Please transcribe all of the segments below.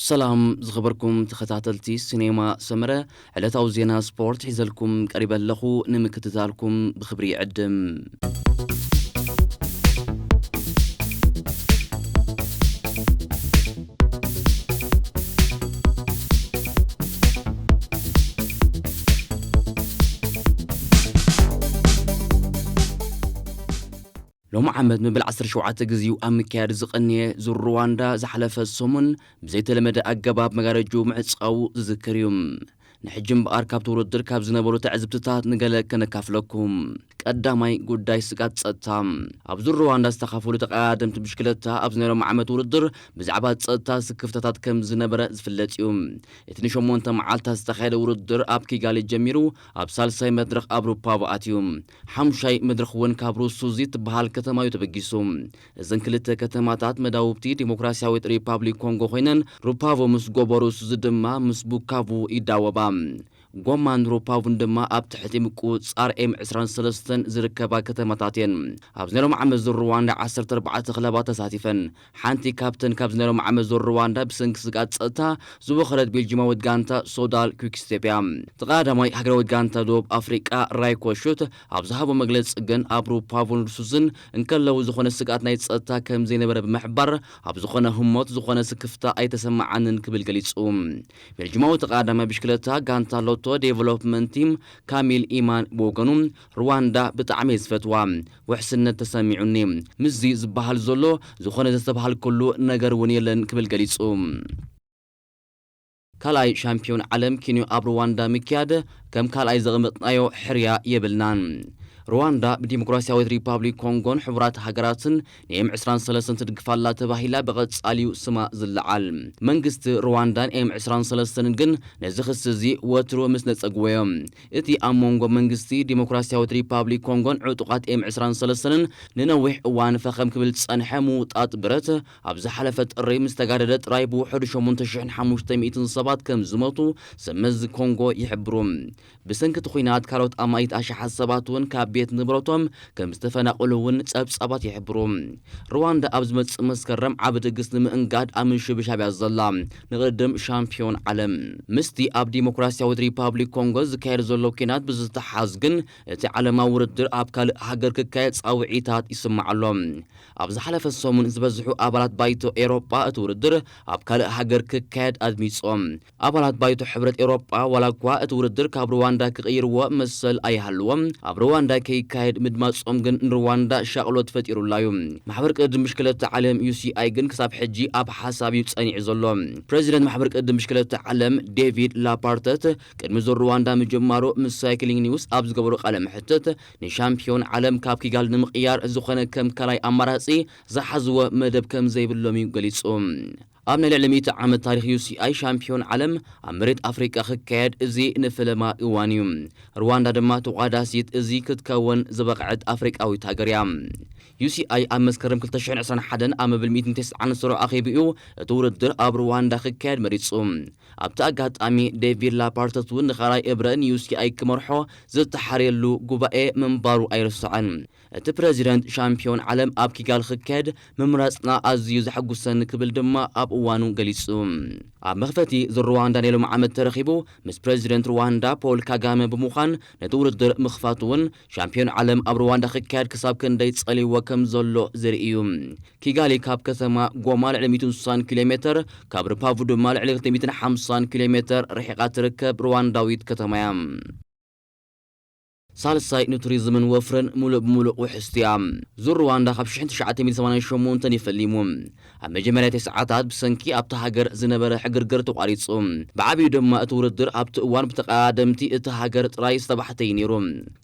ሰላም ዝኸበርኩም ተኸታተልቲ ሲኔማ ሰመረ፣ ዕለታዊ ዜና ስፖርት ሒዘልኩም ቀሪበ ኣለኹ። ንምክትታልኩም ብኽብሪ ይዕድም። ሎሚ ዓመት መበል ዓሰርተ ሸውዓተ ግዜኡ ኣብ ምክያድ ዝቐነየ ዙር ሩዋንዳ ዝሓለፈ ሰሙን ብዘይተለመደ ኣገባብ መጋረጅኡ ምዕጻዉ ዝዝከር እዩ። ንሕጂ እምበኣር ካብቲ ውድድር ካብ ዝነበሩ ትዕዝብትታት ንገለ ከነካፍለኩም። ቀዳማይ ጉዳይ ስጋት ጸጥታ። ኣብ ዙር ሩዋንዳ ዝተኻፈሉ ተቐዳደምቲ ብሽክለታ ኣብ ዝነበሮም ዓመት ውድድር ብዛዕባ ጸጥታ ስክፍታታት ከም ዝነበረ ዝፍለጥ እዩ። እቲ ንሸሞንተ መዓልታት ዝተኻየደ ውድድር ኣብ ኪጋሊ ጀሚሩ ኣብ ሳልሳይ መድረኽ ኣብ ሩፓቮ ኣትዩ። ሓሙሻይ መድረኽ እውን ካብ ሩሱዚ ትበሃል ከተማ እዩ ተበጊሱ። እዘን ክልተ ከተማታት መዳውብቲ ዲሞክራሲያዊት ሪፓብሊክ ኮንጎ ኮይነን ሩፓቮ ምስ ጎቦ ሩሱዚ ድማ ምስ ቡካቩ ይዳወባ። ጎማን ሩፓቩን ድማ ኣብ ትሕቲ ምቁጽጻር ኤም ዕስራን ሰለስተን ዝርከባ ከተማታት እየን። ኣብ ዝነበሮም ዓመት ዙር ሩዋንዳ ዓሰርተ ኣርባዕተ ክለባት ተሳቲፈን። ሓንቲ ካብተን ካብ ዝነበሮም ዓመት ዙር ሩዋንዳ ብሰንኪ ስግኣት ጸጥታ ዝወኸለት ቤልጂማዊት ጋንታ ሶዳል ኲክስቴፕ እያ። ተቐዳዳማይ ሃገራዊት ጋንታ ደቡብ ኣፍሪቃ ራይኮ ሹት ኣብ ዝሃቦ መግለጺ ግን ኣብ ሩፓቩን ሩሱዝን እንከለዉ ዝኾነ ስግኣት ናይ ጸጥታ ከም ዘይነበረ ብምሕባር ኣብ ዝኾነ ህሞት ዝኾነ ስክፍታ ኣይተሰማዓንን ክብል ገሊጹ። ቤልጂማዊ ተቐዳዳማይ ብሽክለታ ጋንታ ሎቶ ዴቨሎፕመንት ቲም ካሚል ኢማን ብወገኑ ሩዋንዳ ብጣዕሚ እየ ዝፈትዋ፣ ውሕስነት ተሰሚዑኒ። ምስዚ ዝበሃል ዘሎ ዝኾነ ዘስተብሃልኩሉ ነገር እውን የለን ክብል ገሊጹ። ካልኣይ ሻምፒዮን ዓለም ኪንዮ ኣብ ሩዋንዳ ምክያድ ከም ካልኣይ ዘቐመጥናዮ ሕርያ የብልናን። ሩዋንዳ ብዲሞክራሲያዊት ሪፓብሊክ ኮንጎን ሕቡራት ሃገራትን ንኤም ዕስራን ሰለስተን ትድግፋላ ተባሂላ ብቐጻሊኡ ስማ ዝለዓል። መንግስቲ ሩዋንዳን ኤም ዕስራን ሰለስተንን ግን ነዚ ክሲ እዚ ወትሩ ምስ ነጸግዎ እዮም። እቲ ኣብ መንጎ መንግስቲ ዲሞክራሲያዊት ሪፓብሊክ ኮንጎን ዕጡቓት ኤም ዕስራን ሰለስተንን ንነዊሕ እዋን ፈኸም ክብል ዝጸንሐ ምውጣጥ ብረት ኣብ ዝሓለፈ ጥሪ ምስ ተጋደደ ጥራይ ብውሕዱ ሸሞንተ ሽሕን ሓሙሽተ ሚእትን ሰባት ከም ዝሞቱ ሰብ መዚ ኮንጎ ይሕብሩ። ብሰንኪ እቲ ኲናት ካልኦት ኣማኢት ኣሽሓት ሰባት እውን ካብ ቤት ንብረቶም ከም ዝተፈናቐሉ እውን ጸብጻባት ይሕብሩ። ሩዋንዳ ኣብ ዝመጽእ መስከረም ዓቢ ድግስ ንምእንጋድ ኣብ ምሽብሻብ እያ ዘላ። ንቕድድም ሻምፒዮን ዓለም። ምስቲ ኣብ ዲሞክራሲያዊት ሪፓብሊክ ኮንጎ ዝካየድ ዘሎ ኲናት ብዝተሓዝ ግን እቲ ዓለማዊ ውድድር ኣብ ካልእ ሃገር ክካየድ ጻውዒታት ይስማዕ ኣሎ። ኣብ ዝሓለፈ ሰሙን ዝበዝሑ ኣባላት ባይቶ ኤውሮጳ እቲ ውድድር ኣብ ካልእ ሃገር ክካየድ ኣድሚጾም። ኣባላት ባይቶ ሕብረት ኤውሮጳ ዋላ እኳ እቲ ውድድር ካብ ሩዋንዳ ክቕይርዎ መሰል ኣይሃልዎም፣ ኣብ ሩዋንዳ ከይካየድ ምድማጾም ግን ንሩዋንዳ ሻቕሎት ፈጢሩላ እዩ። ማሕበር ቅድድም ብሽክለታ ዓለም ዩ ሲ ኣይ ግን ክሳብ ሕጂ ኣብ ሓሳብ እዩ ጸኒዑ ዘሎ። ፕሬዚደንት ማሕበር ቅድድም ብሽክለታ ዓለም ዴቪድ ላፓርተት ቅድሚ ዙር ሩዋንዳ ምጅማሩ ምስ ሳይክሊንግ ኒውስ ኣብ ዝገበሮ ቃለ መሕትት ንሻምፒዮን ዓለም ካብ ኪጋል ንምቕያር ዝኾነ ከም ካልኣይ ኣማራጺ ዝሓዝዎ መደብ ከም ዘይብሎም እዩ ገሊጹ። ኣብ ናይ ልዕሊ ሚእቲ ዓመት ታሪኽ ዩ ሲ ኣይ ሻምፒዮን ዓለም ኣብ መሬት ኣፍሪቃ ክካየድ እዚ ንፈለማ እዋን እዩ። ሩዋንዳ ድማ ተቋዳሲት እዚ ክትከውን ዝበቕዐት ኣፍሪቃዊት ሃገር እያ። ዩ ሲ ኣይ ኣብ መስከረም ክልተ ሽሕን ዕስራን ሓደን ኣብ መብል ሚእትን ተስዓን ስሮ ኣኼቢኡ እቲ ውድድር ኣብ ሩዋንዳ ክካየድ መሪጹ። ኣብቲ ኣጋጣሚ ዴቪድ ላፓርተት እውን ንኻልኣይ እብረ ን ዩ ሲ ኣይ ክመርሖ ዝተሓርየሉ ጉባኤ ምንባሩ ኣይርስዐን። እቲ ፕረዚደንት ሻምፒዮን ዓለም ኣብ ኪጋል ክካየድ ምምራጽና ኣዝዩ ዘሐጉሰኒ ክብል ድማ ኣብ እዋኑ ገሊጹ። ኣብ መኽፈቲ ዙር ሩዋንዳ ናይ ሎሚ ዓመት ተረኺቡ ምስ ፕረዚደንት ሩዋንዳ ፖል ካጋመ ብምዃን ነቲ ውድድር ምኽፋቱ እውን ሻምፒዮን ዓለም ኣብ ሩዋንዳ ክካየድ ክሳብ ክንደይ ጸልይዎ ከም ዘሎ ዘርኢ እዩ። ኪጋሊ ካብ ከተማ ጎማ ልዕሊ ሚእትን ስሳን ኪሎ ሜትር፣ ካብ ርፓቩ ድማ ልዕሊ ክልተ ሚእትን ሓምሳን ኪሎ ሜትር ርሒቓ ትርከብ ሩዋንዳዊት ከተማ እያ። ሳልሳይ ንቱሪዝምን ወፍርን ሙሉእ ብሙሉእ ውሕስቲ እያ። ዙር ሩዋንዳ ካብ ሽሕን ትሽዓተ ሚእትን ሰማንያን ሸሞንተን እዩ ፈሊሙ። ኣብ መጀመርያ ተስዓታት ብሰንኪ ኣብቲ ሃገር ዝነበረ ዕግርግር ተቋሪጹ። ብዓብዩ ድማ እቲ ውድድር ኣብቲ እዋን ብተቐዳደምቲ እቲ ሃገር ጥራይ ዝተባሕተ እዩ ነይሩ።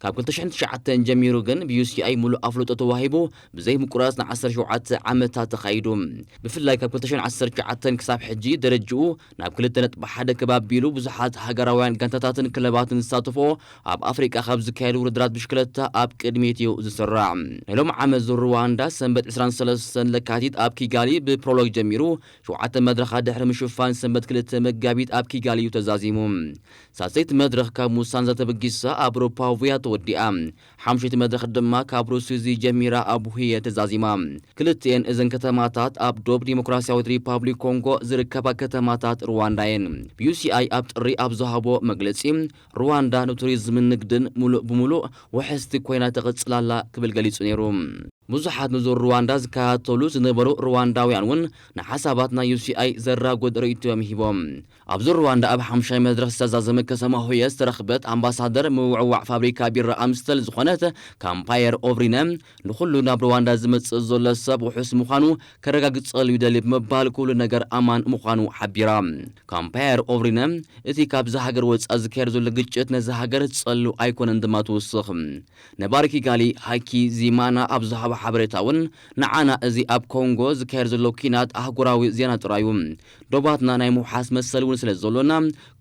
ካብ ክልተ ሽሕን ትሽዓተን ጀሚሩ ግን ብ ዩ ሲ ኣይ ሙሉእ ኣፍልጦ ተዋሂቡ ብዘይ ምቁራጽ ን ዓሰርተ ሸውዓተ ዓመታት ተኻይዱ። ብፍላይ ካብ ክልተ ሽሕን ዓሰርተ ትሽዓተን ክሳብ ሕጂ ደረጅኡ ናብ ክልተ ነጥቢ ሓደ ክብ ኣቢሉ ብዙሓት ሃገራውያን ጋንታታትን ክለባትን ዝሳተፎ ኣብ ኣፍሪቃ ካብ ዝካየዱ ዝካየዱ ውድድራት ብሽክለታ ኣብ ቅድሚት እዩ ዝስራዕ። ናይ ሎም ዓመት ዙር ሩዋንዳ ሰንበት ዕስራን ሰለስተን ለካቲት ኣብ ኪጋሊ ብፕሮሎግ ጀሚሩ፣ ሸውዓተ መድረኻት ድሕሪ ምሽፋን ሰንበት ክልተ መጋቢት ኣብ ኪጋሊ እዩ ተዛዚሙ። ሳልሰይቲ መድረኽ ካብ ሙሳንዛ ተበጊሳ ኣብ ሮፓ ቪያ ተወዲኣ። ሓምሸይቲ መድረኽ ድማ ካብ ሩሱዚ ጀሚራ ኣብ ሁየ ተዛዚማ። ክልቲኤን እዘን ከተማታት ኣብ ዶብ ዲሞክራሲያዊት ሪፓብሊክ ኮንጎ ዝርከባ ከተማታት ሩዋንዳ እየን። ቢ ዩ ሲ ኣይ ኣብ ጥሪ ኣብ ዝሃቦ መግለጺ፣ ሩዋንዳ ንቱሪዝምን ንግድን ሙሉእ ብሙሉእ ውሕስቲ ኮይና ትቕጽል ኣላ ክብል ገሊጹ ነይሩ። ብዙሓት ንዙር ሩዋንዳ ዝከታተሉ ዝነበሩ ሩዋንዳውያን እውን ንሓሳባት ናይ ዩ ሲ ኣይ ዘራጉድ ርእይቶኦም ሂቦም። ኣብ ዙር ሩዋንዳ ኣብ ሓምሻይ መድረኽ ዝተዛዘመ ከተማ ሆየ ዝተረኽበት ኣምባሳደር ምውዕዋዕ ፋብሪካ ቢራ ኣምስተል ዝኾነት ካምፓየር ኦቭሪነ፣ ንኹሉ ናብ ሩዋንዳ ዝመጽእ ዘሎ ሰብ ውሑስ ምዃኑ ከረጋግጸሉ ይደሊ ብምባል፣ ኩሉ ነገር ኣማን ምዃኑ ሓቢራ። ካምፓየር ኦቭሪነ፣ እቲ ካብዚ ሃገር ወጻኢ ዝካየድ ዘሎ ግጭት ነዚ ሃገር ዝጸሉ ኣይኮነን ድማ ትውስኽ። ነባሪ ኪጋሊ ሃኪ ዚማና ኣብ ዝሃቦ ሓበሬታ እውን፣ ንዓና እዚ ኣብ ኮንጎ ዝካየድ ዘሎ ኲናት ኣህጉራዊ ዜና ጥራዩ። ዶባትና ናይ ምውሓስ መሰል እውን ስለ ዘሎና፣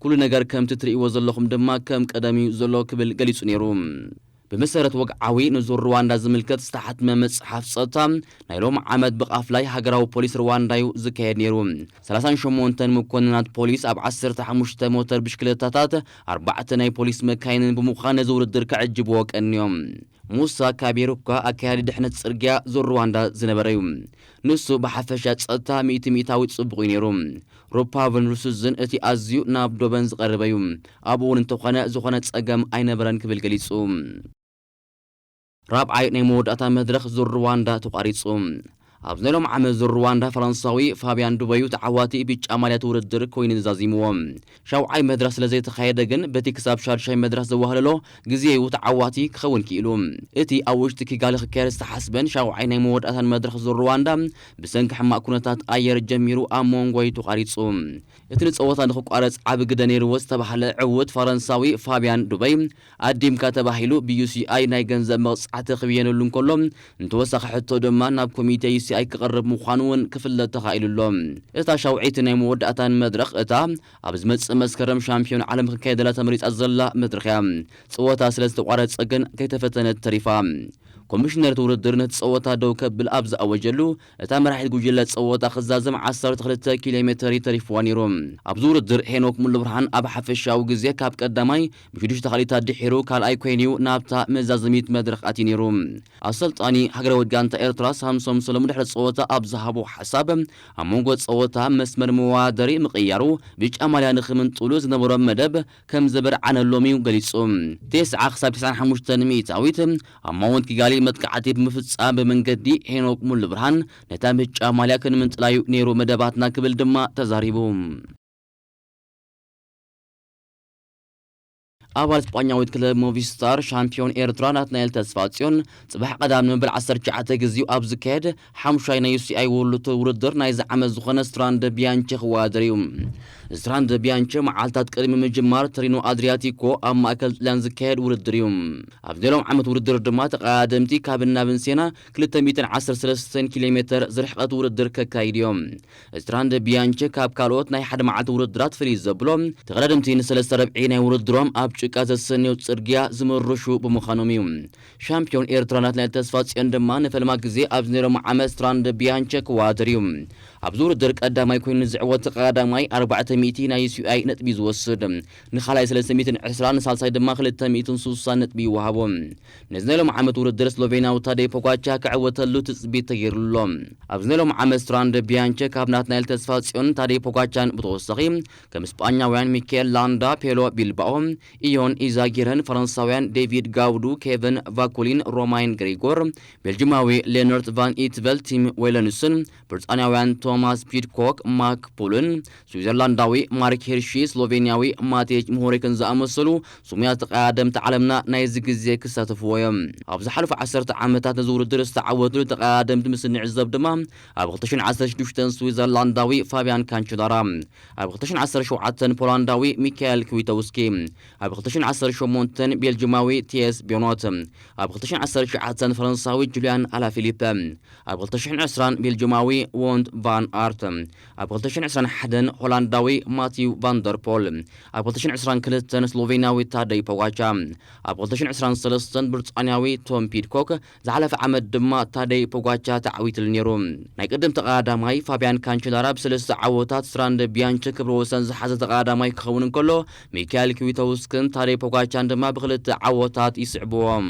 ኩሉ ነገር ከምቲ ትርእይዎ ዘለኹም ድማ ከም ቀደም እዩ ዘሎ ክብል ገሊጹ ነይሩ። ብመሰረት ወግዓዊ ንዙር ሩዋንዳ ዝምልከት ዝተሓትመ መጽሓፍ ጸጥታ፣ ናይ ሎም ዓመት ብቓፍላይ ሃገራዊ ፖሊስ ሩዋንዳ እዩ ዝካየድ ነይሩ። ሰላሳን ሸሞንተን መኮንናት ፖሊስ ኣብ ዓሰርተ ሓሙሽተ ሞተር ብሽክለታታት፣ ኣርባዕተ ናይ ፖሊስ መካይንን ብምዃን ነዚ ውድድር ክዕጅብዎ ቀንዮም። ሙሳ ካቤሩካ ኣካያዲ ድሕነት ጽርግያ ዙር ሩዋንዳ ዝነበረ እዩ። ንሱ ብሓፈሻ ጸጥታ ሚእቲ ሚእታዊ ጽቡቕ እዩ ነይሩ። ሩፓቭን ሩሱዝን እቲ ኣዝዩ ናብ ዶበን ዝቐረበ እዩ። ኣብኡ እውን እንተኾነ ዝኾነ ጸገም ኣይነበረን ክብል ገሊጹ። ራብዓይ ናይ መወዳእታ መድረኽ ዙር ሩዋንዳ ተቋሪጹ። ኣብ ናይ ሎም ዓመት ዙር ሩዋንዳ ፈረንሳዊ ፋብያን ዱበዩ ተዓዋቲ ብጫ ማልያ እቲ ውድድር ኮይኑ ተዛዚምዎ። ሻውዓይ መድረኽ ስለ ዘይተኻየደ ግን በቲ ክሳብ ሻድሻይ መድረኽ ዘዋህለሎ ግዜ እዩ ተዓዋቲ ክኸውን ክኢሉ። እቲ ኣብ ውሽጢ ኪጋሊ ክካየድ ዝተሓስበን ሻውዓይ ናይ መወዳእታን መድረኽ ዙር ሩዋንዳ ብሰንኪ ሕማቕ ኩነታት ኣየር ጀሚሩ ኣብ መንጎ እዩ ተቋሪጹ። እቲ ንጸወታ ንኽቋረጽ ዓቢ ግደ ነይርዎ ዝተባህለ ዕዉት ፈረንሳዊ ፋብያን ዱበይ፣ ኣዲምካ ተባሂሉ ብ ዩ ሲ ኣይ ናይ ገንዘብ መቕጻዕቲ ክብየነሉ እንከሎ፣ ንተወሳኺ ሕቶ ድማ ናብ ኮሚቴ ዩ ሲ ኣይ ክቐርብ ምዃኑ እውን ክፍለጥ ተኻኢሉ ኣሎ። እታ ሻውዒቲ ናይ መወዳእታን መድረኽ እታ ኣብ ዝመጽእ መስከረም ሻምፒዮን ዓለም ክካየደላ ተመሪጻ ዘላ መድረኽ እያ። ጸወታ ስለ ዝተቋረጸ ግን ከይተፈተነት ተሪፋ። ኮሚሽነር እቲ ውድድር ነቲ ጸወታ ደው ከብል ኣብ ዝኣወጀሉ፣ እታ መራሒት ጉጅለ ጸወታ ክዛዘም ዓሰርተ ክልተ ኪሎ ሜተር እዩ ተሪፍዋ ነይሩ። ኣብዚ ውድድር ሄኖክ ሙሉብርሃን ኣብ ሓፈሻዊ ግዜ ካብ ቀዳማይ ብሽዱሽተ ካልኢታት ድሒሩ ካልኣይ ኮይኑ እዩ ናብታ መዛዘሚት መድረኽ ኣትዩ ነይሩ። ኣሰልጣኒ ሃገራዊት ጋንታ ኤርትራ ሳምሶም ሰለሙን ድሕሪ ጸወታ ኣብ ዝሃቦ ሓሳብ፣ ኣብ መንጎ ጸወታ መስመር መወዳደሪ ምቕያሩ ብጫ ማልያ ንኽምንጥሉ ዝነበሮም መደብ ከም ዘበርዓነሎም እዩ ገሊጹ። ተስዓ ክሳብ ተስዓን ሓሙሽተን ሚእታዊት ኣብ ማውንት ኪጋሊ መጥቃዕቲ ብምፍጻም ብመንገዲ ሄኖክ ሙሉብርሃን ነታ ብጫ ማልያ ክንምንጥላ እዩ ነይሩ መደባትና ክብል ድማ ተዛሪቡ። ኣባል ስጳኛዊት ክለብ ሞቪስታር ሻምፒዮን ኤርትራ ናትናኤል ተስፋጽዮን ጽባሕ ቀዳም ንመበል ዓሰርተ ትሽዓተ ግዜኡ ኣብ ዝካየድ ሓሙሻይ ናይ ዩ ሲ ኣይ ወርልድ ቱር ውድድር ናይዚ ዓመት ዝኾነ ስትራንደ ቢያንቸ ክወዳደር እዩ። ስትራንደ ቢያንቸ መዓልታት ቅድሚ ምጅማር ተሪኖ ኣድሪያቲኮ ኣብ ማእከል ጥልያን ዝካየድ ውድድር እዩ። ኣብዚ ናይ ሎም ዓመት ውድድር ድማ ተቐዳደምቲ ካብን ናብን ሴና ክልተ ሚእትን ዓሰርተ ሰለስተን ኪሎ ሜተር ዝርሕቐት ውድድር ከካይድ እዮም። ስትራንደ ቢያንቸ ካብ ካልኦት ናይ ሓደ መዓልቲ ውድድራት ፍልይ ዘብሎ፣ ተቐዳደምቲ ንሰለስተ ረብዒ ናይ ውድድሮም ኣብ ጭቃ ዘሰንዮ ጽርግያ ዝምርሹ ብምዃኖም እዩ። ሻምፒዮን ኤርትራ ናትናኤል ተስፋጽዮን ድማ ንፈልማ ግዜ ኣብዚ ናይ ሎም ዓመት ስትራንደ ቢያንቸ ክወዳደር እዩ። ኣብዚ ውድድር ቀዳማይ ኮይኑ ዝዕወት ተቐዳዳማይ ኣርባዕተ ሚእቲ ናይ ዩ ሲ ኣይ ነጥቢ ዝወስድ፣ ንኻልኣይ ሰለስተ ሚእትን ዕስራን ንሳልሳይ ድማ ክልተ ሚእትን ስሳን ነጥቢ ይወሃቦ። ነዚ ናይ ሎም ዓመት ውድድር ስሎቬንያዊ ታደይ ፖጋቻ ክዕወተሉ ትጽቢት ተገይሩሉ ኣሎ። ኣብዚ ናይ ሎም ዓመት ስትራንደ ቢያንቸ ካብ ናትናኤል ተስፋጽዮን ታደይ ፖጋቻን ብተወሳኺ ከም ስጳኛውያን ሚካኤል ላንዳ፣ ፔሎ ቢልባኦ፣ ኢዮን ኢዛጊረን፣ ፈረንሳውያን ዴቪድ ጋውዱ፣ ኬቨን ቫኩሊን፣ ሮማይን ግሪጎር፣ ቤልጅማዊ ሌነርት ቫን ኢትቨል፣ ቲም ዌለንስን፣ ብሪጣንያውያን ቶማስ ፒድኮክ፣ ማክ ፑልን፣ ስዊዘርላንዳዊ ማርክ ሂርሺ፣ ስሎቬንያዊ ማቴጅ ምሆሪክን ዝኣመሰሉ ስሙያት ተቐዳደምቲ ዓለምና ናይዚ ግዜ ክሳተፍዎ እዮም። ኣብ ዝሓለፉ ዓሰርተ ዓመታት ነዚ ውድድር ዝተዓወትሉ ተቐዳደምቲ ምስ እንዕዘብ ድማ፣ ኣብ ክልተ ሽሕን ዓሰርተ ሽዱሽተን ስዊዘርላንዳዊ ፋብያን ካንቸላራ፣ ኣብ ክልተ ሽሕን ዓሰርተ ሸውዓተን ፖላንዳዊ ሚካኤል ክዊተውስኪ፣ ኣብ ክልተ ሽሕን ዓሰርተ ሸሞንተን ቤልጅማዊ ቲየስ ቤኖት፣ ኣብ ክልተ ሽሕን ዓሰርተ ትሽዓተን ፈረንሳዊ ጁልያን ኣላፊሊፐ፣ ኣብ ክልተ ሽሕን ዕስራን ቤልጅማዊ ዎንት ቫን ኣርት፣ ኣብ ክልተ ሽሕን ዕስራን ሓደን ሆላንዳዊ ማቲው ቫንደርፖል፣ ኣብ ክልተ ሽሕን ዕስራን ክልተን ስሎቬንያዊ ታደይ ፖጋቻ፣ ኣብ ክልተ ሽሕን ዕስራን ሰለስተን ብሪጣንያዊ ቶም ፒድኮክ፣ ዝሓለፈ ዓመት ድማ ታደይ ፖጋቻ ተዓዊትሉ ነይሩ። ናይ ቅድም ተቐዳዳማይ ፋቢያን ካንቸላራ ብሰለስተ ዓወታት ስትራንደ ቢያንቸ ክብረ ወሰን ዝሓዘ ተቐዳዳማይ ክኸውን እንከሎ፣ ሚካኤል ክዊተውስክን ታደይ ፖጋቻን ድማ ብክልተ ዓወታት ይስዕብዎም።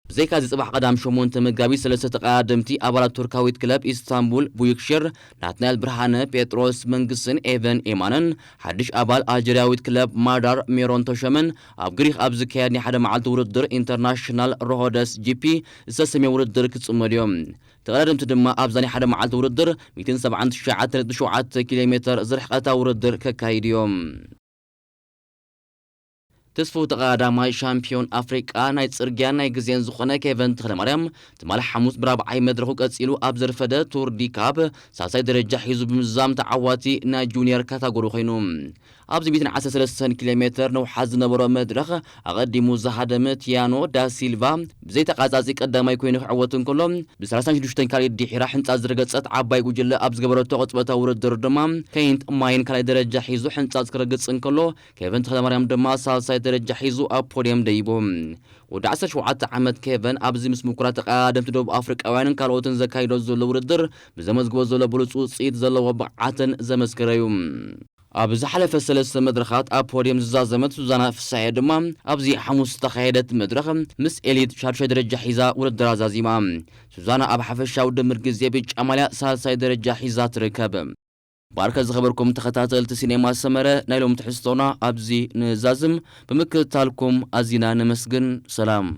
ብዘይካዚ ጽባሕ ቀዳም ሸሞንተ መጋቢት ሰለስተ ተቐዳደምቲ ኣባላት ቱርካዊት ክለብ ኢስታንቡል ቡዩክሽር፣ ናትናኤል ብርሃነ፣ ጴጥሮስ መንግስትን ኤቨን ኤማንን፣ ሓድሽ ኣባል ኣልጀርያዊት ክለብ ማዳር ሜሮን ተሸመን ኣብ ግሪክ ኣብ ዝካየድ ናይ ሓደ መዓልቲ ውድድር ኢንተርናሽናል ሮሆደስ ጂፒ ዝተሰምየ ውድድር ክጽመዱ እዮም። ተቐዳደምቲ ድማ ኣብዛ ናይ ሓደ መዓልቲ ውድድር ሚእትን ሰብዓን ትሽዓተ ነጥቢ ሸውዓተ ኪሎ ሜተር ዝርሕቐታ ውድድር ከካይዱ እዮም። ተስፉ ተቐዳዳማይ ሻምፒዮን ኣፍሪቃ ናይ ጽርግያን ናይ ግዜን ዝኾነ ኬቨን ተኽለማርያም ትማሊ ሓሙስ ብራብዓይ መድረኹ ቀጺሉ ኣብ ዘርፈደ ቱር ዲ ካብ ሳልሳይ ደረጃ ሒዙ ብምዝዛም ተዓዋቲ ናይ ጁኒየር ካታጎሪ ኮይኑ። ኣብዚ ሚእትን ዓሰርተ ሰለስተን ኪሎ ሜተር ነውሓት ዝነበሮ መድረኽ ኣቐዲሙ ዝሃደመ ቲያኖ ዳሲልቫ ብዘይተቓጻጺ ቀዳማይ ኮይኑ ክዕወት እንከሎ፣ ብ ሰላሳን ሽዱሽተን ካልኢት ድሒራ ሕንጻ ዝረገጸት ዓባይ ጉጅለ ኣብ ዝገበረቶ ቅጽበታዊ ውድድር ድማ ኬንት ማይን ካልኣይ ደረጃ ሒዙ ሕንጻ ክረግጽ እንከሎ፣ ኬቨን ተኽለማርያም ድማ ሳልሳይ ደረጃ ሒዙ ኣብ ፖድየም ደይቡ። ወዲ ዓሰርተ ሸውዓተ ዓመት ኬቨን ኣብዚ ምስ ምኩራት ተቐዳደምቲ ደቡብ ኣፍሪቃውያንን ካልኦትን ዘካይዶ ዘሎ ውድድር ብዘመዝግቦ ዘሎ ብሉጽ ውጽኢት ዘለዎ ብቕዓትን ዘመስከረ እዩ። ኣብ ዝሓለፈ ሰለስተ መድረኻት ኣብ ፖድየም ዝዛዘመት ሱዛና ፍሳሐ ድማ ኣብዚ ሓሙስ ዝተኻየደት መድረኽ ምስ ኤሊት ሻዱሻይ ደረጃ ሒዛ ውድድራ ዛዚማ። ሱዛና ኣብ ሓፈሻዊ ድምር ግዜ ብጫ ማልያ ሳልሳይ ደረጃ ሒዛ ትርከብ። ባርከ ዝኸበርኩም ተኸታተልቲ ሲኔማ ሰመረ፣ ናይ ሎም ትሕዝቶና ኣብዚ ንዛዝም። ብምክትታልኩም ኣዚና ነመስግን። ሰላም።